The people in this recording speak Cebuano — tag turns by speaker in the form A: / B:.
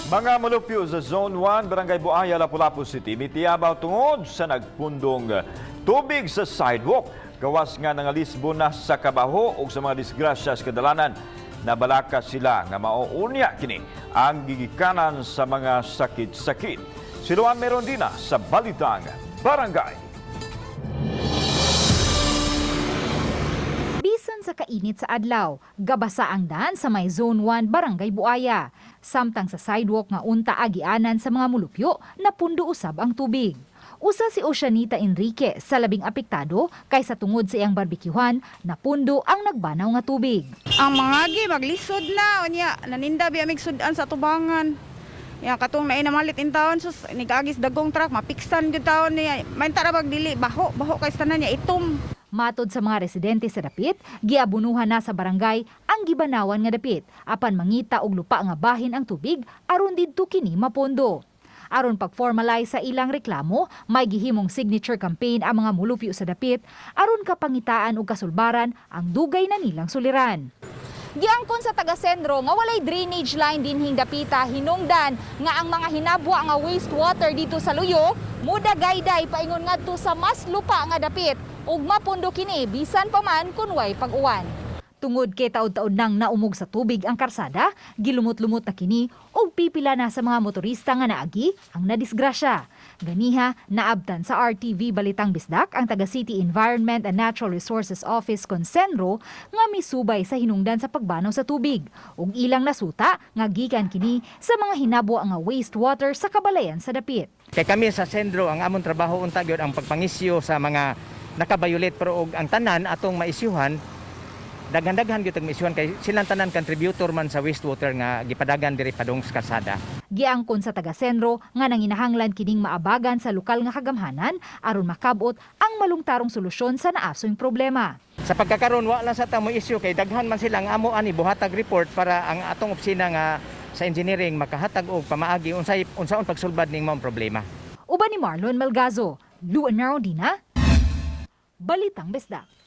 A: Mga molupyo sa Zone 1, Barangay Buaya, Lapu-Lapu City, mitiyabaw tungod sa nagpundong tubig sa sidewalk. Gawas nga nangalisbo na sa kabaho o sa mga disgrasya sa kadalanan. Nabalaka sila nga mauunya kini ang gigikanan sa mga sakit-sakit. Si Luan Merondina sa Balitang Barangay.
B: Bisan sa kainit sa adlaw, gabasa ang daan sa may Zone 1, Barangay Buaya. Samtang sa sidewalk nga unta agianan sa mga mulupyo, napundo usab ang tubig. Usa si Oceanita Enrique sa labing apektado kaysa tungod sa iyang barbecuehan, napundo ang nagbanaw nga tubig.
C: Ang mga gi maglisod na unya naninda biya mig sudan sa tubangan. Ya katong naay namalit in taon, sus, nigagis dagong truck, mapiksan gyud taon niya. Mainta ra bag dili baho baho kay tanan niya itom.
B: Matod sa mga residente sa dapit, giabunuhan na sa barangay ang gibanawan nga dapit apan mangita og lupa nga bahin ang tubig aron didto kini mapondo. Aron pag-formalize sa ilang reklamo, may gihimong signature campaign ang mga mulupyo sa dapit aron kapangitaan og kasulbaran ang dugay na nilang suliran. Giangkon sa taga-sentro nga walay drainage line dinhing dapita, hinungdan nga ang mga hinabwa nga wastewater dito sa luyo mudagayday paingon ngadto sa mas lupa nga dapit ug mapundo kini bisan pa man kun way pag-uwan. Tungod kay taod-taod nang naumog sa tubig ang karsada, gilumot-lumot na kini ug pipila na sa mga motorista nga naagi ang nadisgrasya. Ganiha, naabtan sa RTV Balitang Bisdak ang taga City Environment and Natural Resources Office Consenro nga misubay sa hinungdan sa pagbanaw sa tubig ug ilang nasuta nga gikan kini sa mga hinabwa nga wastewater sa kabalayan sa dapit.
D: Kay kami sa sentro, ang among trabaho unta gyud ang pagpangisyo sa mga nakabayulit, pero og ang tanan atong maisyuhan, daghan-daghan gyud ang maisyuhan kay silang tanan contributor man sa wastewater nga gipadagan diri padung sa kalsada.
B: Giangkon sa taga-sentro nga nanginahanglan kining maabagan sa lokal nga kagamhanan aron makabot ang malungtarong solusyon sa naasoy problema.
D: Sa pagkakaron, wa lang sa ta mo issue kay daghan man sila ang amo ani buhatag report para ang atong opisina nga sa engineering makahatag og pamaagi unsay unsaon pagsulbad ning maong problema.
B: Uban ni Marlon Melgazo, Luan Merondina, Balitang Bisdak.